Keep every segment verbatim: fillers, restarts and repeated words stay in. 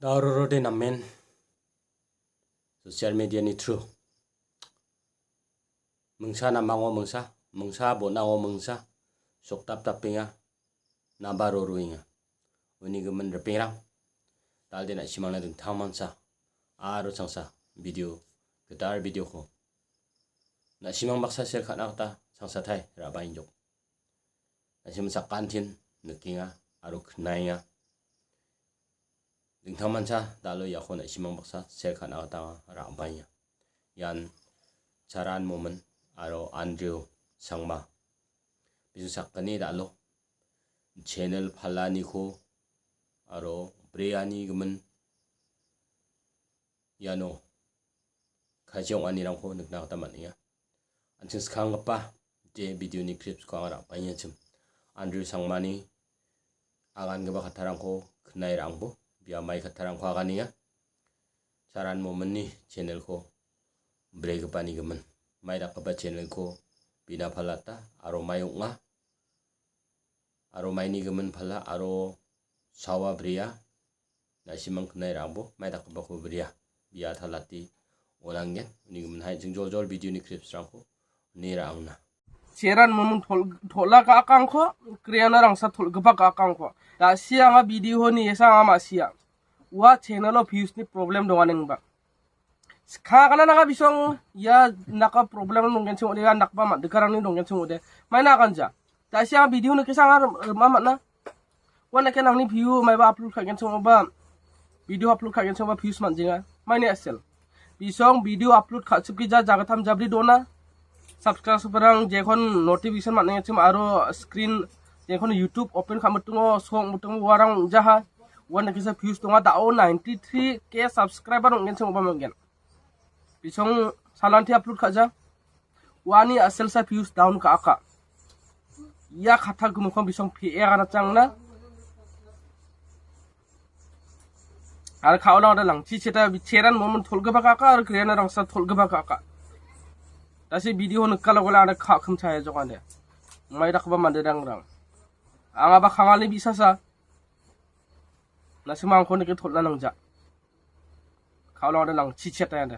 Daurorode namen social media-ni through mingsa namango mingsa, mingsa bonango mingsa, sokdapdapenga, naba roroenga. Uni gimin ripengrang, dalde na·simangna dingtangmancha aro changsa video, gitar video-ko na·simang baksa share ka·na gita changsatai ra·baenjok. Na·simang sakantin nikenga aro knaenga. Dingtangmancha dalo iako na·simang baksa share ka·na gita anga ra·baenga. Ian Charan Momin aro Andrew Sangma. Bising sakgni dalo channel palaniko aro breani gimin iano kachi ong·anirangko nikna gita man·enga. An·ching skanggipa je video-ni clips-ko anga ra·baengachim. Andrew Sangmani agangipa kattarangko knae ra·angbo, bia mai kattarangko aganenga. Charan Mominni channel-ko bregipani gimin. Mai dakgipa channel-ko bina palata aro mai ong·a. Aro maini gimin pala aro sawa brea. Na·simang knae ra·angbo mai dakgipako brea. Bia talati onanggen. Uni gimin hai jing joljol video-ni clips-rangko ni ra·angna. Cheran momon tol-, tol·a ka·akangko, kriana rangsa tol·gipa ka·akangko. Da·si anga video-ni esa anga ma·sia. Ua channel-o views-ni problem donganengba. Skakana naka bisong ia naka problem donggenchim ode, ia nakba mandikarangni donggenchim ode. Maina akanja. Da·si anga video-ni kesa anga rima man·a. Ua nake nangni view maiba upload ka·genchim ode ba, video upload ka·genchim ode ba views man·jenga. Maini asel. Bisong video upload ka·chipgija jagatam jabri dona. Subscriber-rang jekon notification man·enchim aro screen jekon YouTube open ka·mitingo, song mitingo uarang ong·jaha. Uan dakesa views donga da·o ninety-three K subscriber ong·genchim ode ba man·gen. Bisong salanti upload ka·ja. Uani aselsa views down ka·aka. Ia kata gimikon bisong P A ganatjangna. Aro ka·ola ode langchi cheta cheran momon tol·gipa ka·aka, aro kriana rangsa tol·gipa ka·aka. Da·si video nikalogola ade ka·kim chaya jokande. Mai dakgipa manderangrang. Angaba kangalni bi·sasa. Na·simangko nike tol·na nangja. Ka·ola ode langchi cheta ande.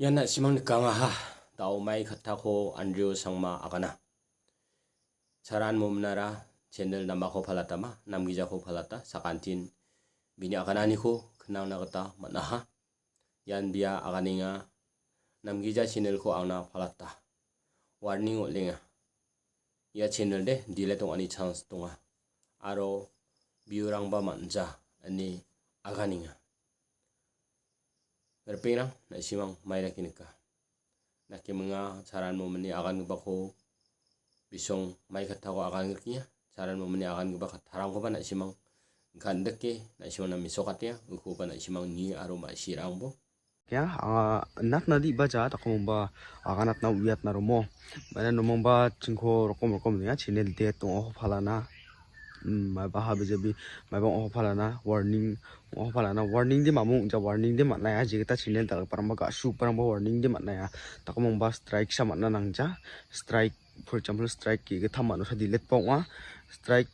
Ian na·simang nikangaha. Da·o mai katako Andrew Sangma agana. Charan Mominara channel namako palatama, namgijako palata, sakantin bini agananiko knangna gita man·aha. Ian bia aganenga, namgija channel-ko angna palata. Warning ol·enga. Ia channel-de delete ong·ani chance donga. Aro view-rangba man·ja ine aganenga. Ripengrang, na·simang maidake nika. Nake minga charan momoni agangipako bisong mai kattako agangrikja. Charan momoni agangipa kattarangkoba na·simang gandike na·simangna mesokatenga. Ukoba na·simang ni aro ma·sirangbo. Ya, anga natna di baja, dakmongba aganatna uiatna romo. Mana nomongba chingko rokom rokom ya, channel dead ong·a palana. Hmm, maiba habijabi, maiba ong·a palana, warning, ong·a palana, warning de mamung ja, warning de man·aia, jegita channel dal·giparangba ga·sugiparangba warning de man·aia. Dakmongba strike sa man·a nangja, strike, for example, strike ge·gittam man·osa delete ba ong·a, strike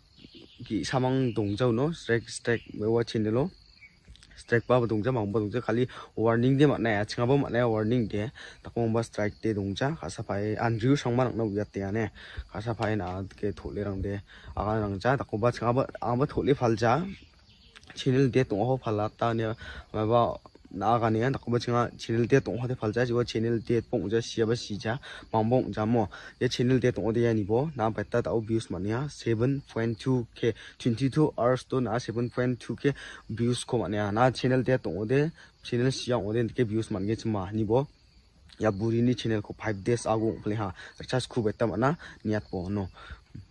ge·samang dongja uno, strike, strike, ua channel-o. Strike ba dongja, mangba dongja, kali warning de man·aia, chingaba man·aia warning de, dakmongba strike de dongja, ka·sapae, Andrew Sangma nang·na uiateane, ka·sapae na·a dike tol·erang de, aganangja, dakmongba chingaba, angaba tol·e palja, channel dead ong·ako palata ine, maiba na·a ganian, dakmongba chinga channel dead ong·ode palja, jiwa channel dead ong·ja, siaba sija, mangba ong·jamo, ia channel dead ong·ode ianibo, na baita da·o views man·enga, seven point two K, twenty-two hours to na seven point two K views-ko man·enga. Na channel dead ong·ode, channel sia ong·ode, indike views man·gechima, nibo. Ia burini channel-ko five days ago ong·pleha. Recharge-ko baita man·a, niatbo, no.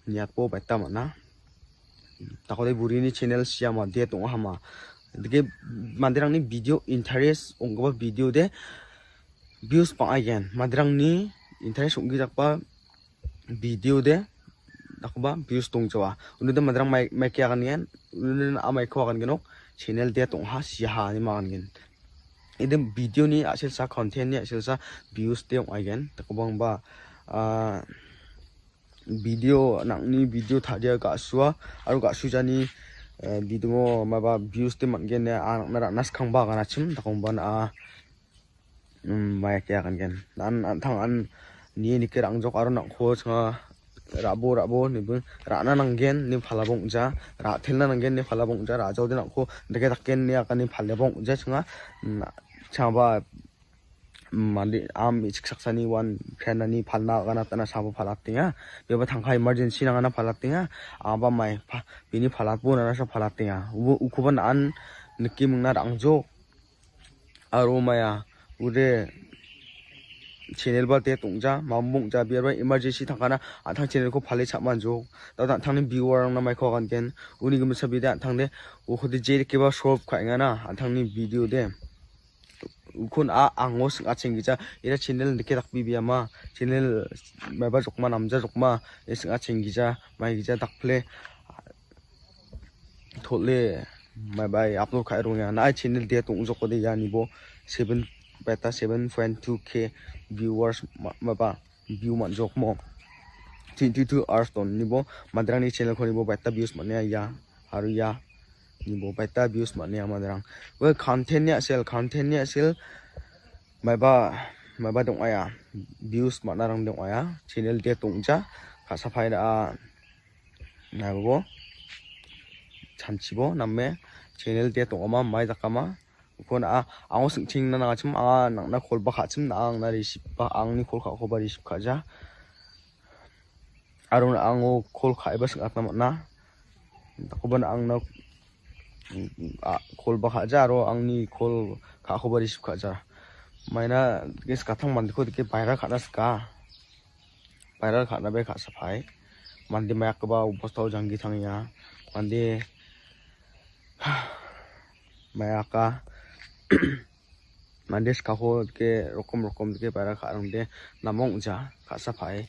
Niatbo baita man·a. Dakode burini channel siama, dead ong·a hama. Indike manderangni video interest ong·gipa video de views bang·aigen. Manderangni interest ong·gijakba video de, dakgipa views dongjawa. Unode madrang mai-, maike agangen, unode a maiko agangenok, channel dead ong·ha, siaha, ani magangen. Ide video-ni a·selsa, content-ni a·selsa views de ong·aigen. Dakgipa ong·ba, ah, video, nang·ni video taria ga·sua, aro ga·sujani eh, video-o maba views de man·gen ine a nang·na ra·na skangba aganachim dakongba na·a. Um, maia ke agangen. An, an·tang an nie nike ra·angjok aro nang·ko changa ra·bo, ra·bo, nibo ra·na nanggen, ni palaba ong·ja, ra·telna nanggen, ni palaba ong·ja, ra·jaode nang·ko dake daken, ni agane palaba ong·ja, changa, mm, changaba, mm, mande, am, me·chik saksani wan, penani palna agana tana sabo palatenga, beba tangka emergency nangana palatenga, aba mai, pa, bini palabo nanasa palatenga, ubo, ukoba na·an nike mingna ra·angjok, aro maia, ude channel ba det ong·ja, mamung ong·ja, biarba emergency tangkana an·tang channel-ko pale cha·manjok. Da an·tangni viewer-rangna maiko agangen. Uni gimsa bide an·tangde, ukode jedikeba solve ka·engana an·tangni video de. Ukon a ango sing·acheng gija, ira channel dike dakbibiama, channel maiba jokma, namja jokma, e sing·acheng gija, mai gija dakple. Tole, maiba upload ka·e rongenga. Na·ai channel det ong·jokode ianibo seven, beta seven point two K viewers ma-, maiba view man·jokmo. Twenty two hours don nibo madrangni channel-ko nibo beta views man·enga ia. Aro ia nibo beta views man·enga madrang. Well, content-ni a·sel, content-ni a·sel maiba, maiba dong·aia. Views man·arang dong·aia. Channel det ong·ja. Ka·sapae ra·a. Naibo chanchibo name channel det ong·ama, mai dakama. Ukon a, ango sing·chengna nangachim, anga nang·na call ba ka·chim, na·a angna receive ba, angni call ka·akoba receive ka·ja. Aro na·a ango call ka·eba sing·atna man·a. Dakoba na·a angna, a, call ba ka·ja, aro angni call ka·akoba receive ka·ja. Maina dike skatang mandeko dike viral ka·na sika. Viral ka·na bai ka·sapae. Mande maiakgipa obostao janggi tangenga. Mande maiaka. Mande skako dike rokom rokom dike viral ka·rangde namong ja ka·sapae.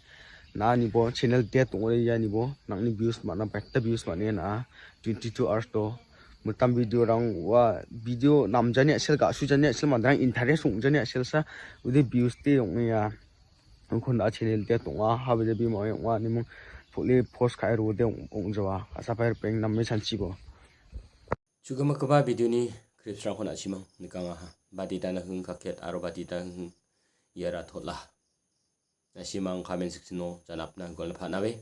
Na·a nibo channel det ong·ode ianibo nang·ni views man·a, beta views man·e na·a. Twenty two hours do. Mitam video-rang ua video namjani a·sel, ga·sujani a·sel, manderang interest ong·jani a·selsa ude views de ong·enga. Angkon da channel det ong·a, habi jabi ma·ong·a, nimung poli post ka·e rode ong-, ong·jawa. Ka·sapae ripeng name chanchibo. Chugimagipa video-ni clips-rangko na·simang nikangaha. Baditana hing kaket aro baditana hing iara tol·a. Na·simang comment section-o janapna golna panabe.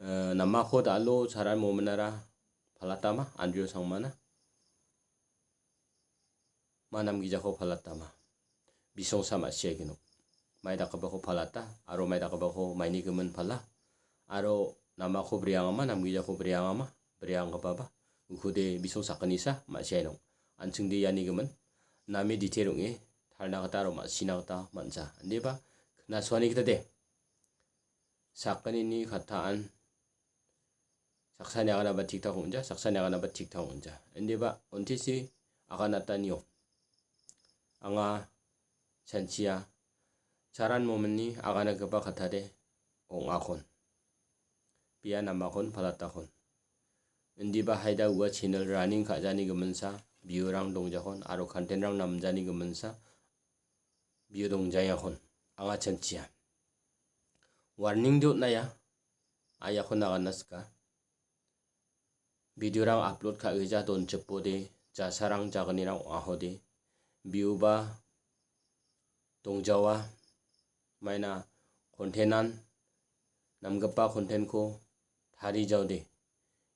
Eh, namako dal·o charan mominara palatama, Andrew Sangmana. Ma namgijako palatama. Bisongsa ma·sia genok. Mai dakgipako palata, aro mai dakgipako maini gimin pala. Aro namako briangama, namgijako briangama, brianggipaba. Ukode bisong sakgnisa ma·sia genok. An·chingde iani gimin. Name dite rong·e, talna gita aro ma·sina gita man·ja. Indiba, knasuani gita de. Sakgnini kattaan Saksani aganaba tik-tak ong·ja, saksani aganaba tik-tak ong·ja. Indiba, ontisi aganatanio. Anga chanchia, charan mominni aganagipa katade ong·akon. Bia namakon palatakon. Indiba haida ua channel running ka·jani giminsa, view-rang dongjakon, aro content-rang namjani giminsa, view dongjayakon. Anga chanchia. Warning de on·aia. Aiako nagana sika. Video-rang upload ka·gija donchipode, jasarang jagnirang ong·ahode, view-ba dongjawa, maina content-an namgipa content-ko tarijaode,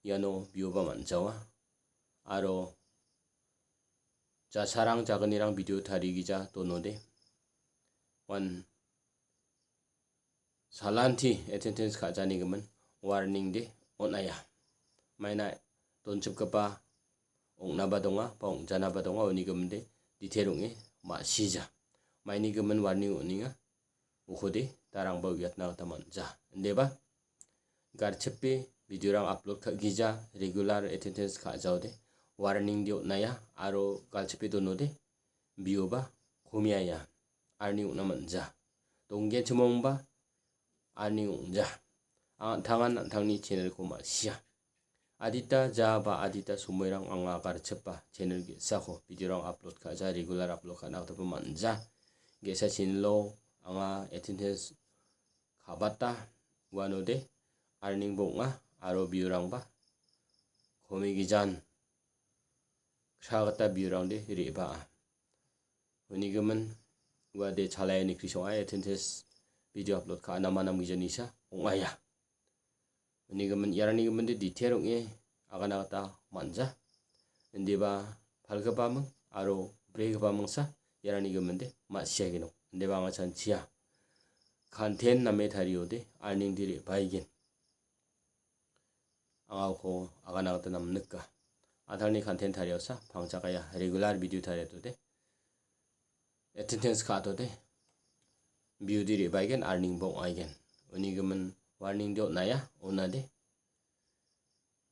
iano view-ba man·jawa. Aro jasarang jagnirang video tarigija donode, wan salanti attendance ka·janigimin warning de on·aia. Maina donchipgipa ong·naba donga, ba ong·janaba donga, uni giminde detail ong·e ma·sija. Maini gimin warning on·enga, ukode darangba uiatna gita man·ja. Indeba, garchipe video-rang upload ka·gija, regular attendance ka·jaode, warning de on·aia, aro galchipe donode, bioba komiaia, arni ong·na man·ja. Donggenchimongba arni ong·ja. An·tangan an·tangni channel-ko ma·sia. Adita ja ba adita somoirang anga garchipa channel ge·sako video-rang upload ka·ja, regular upload ka·na gitaba man·ja. Ge·sa channel-o anga attendance ka·bata uanode earning-ba ong·a aro view-rangba Omi gijan kra gita biurangde re·baa. Unigimin uade chalai nikri songai attendance video upload ka·ana manam gijanisa ong·aia. Unigimin iarangni giminde detail ong·e agana gita man·ja. Indiba palgipaming aro bregipamingsa iarangni giminde ma·sia genok. Indiba anga chanchia. Content name tariode earning dire baigen. Anga uko agana gita namnika. Atalni content tariausa pangchakaya regular video tariatode. Attendance ka·atode. Beauty re·baigen, earning bong aigen. Unigimin warning de on·aia, onade.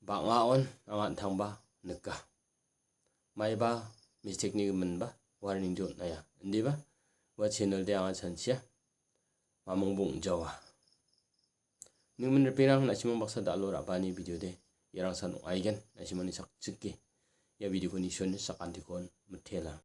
Bang·aon anga an·tangba nika. Maiba mistake-ni giminba warning de on·aia. Indiba, ua channel de anga chanchia. Mamung bong jawa. Nigimin ripengrang na·simang baksa dal·o ra·bani video de. Iarangsan ong·aigen, na·simangni sakchike. Ia video-ko nisuani sakantikon mitela.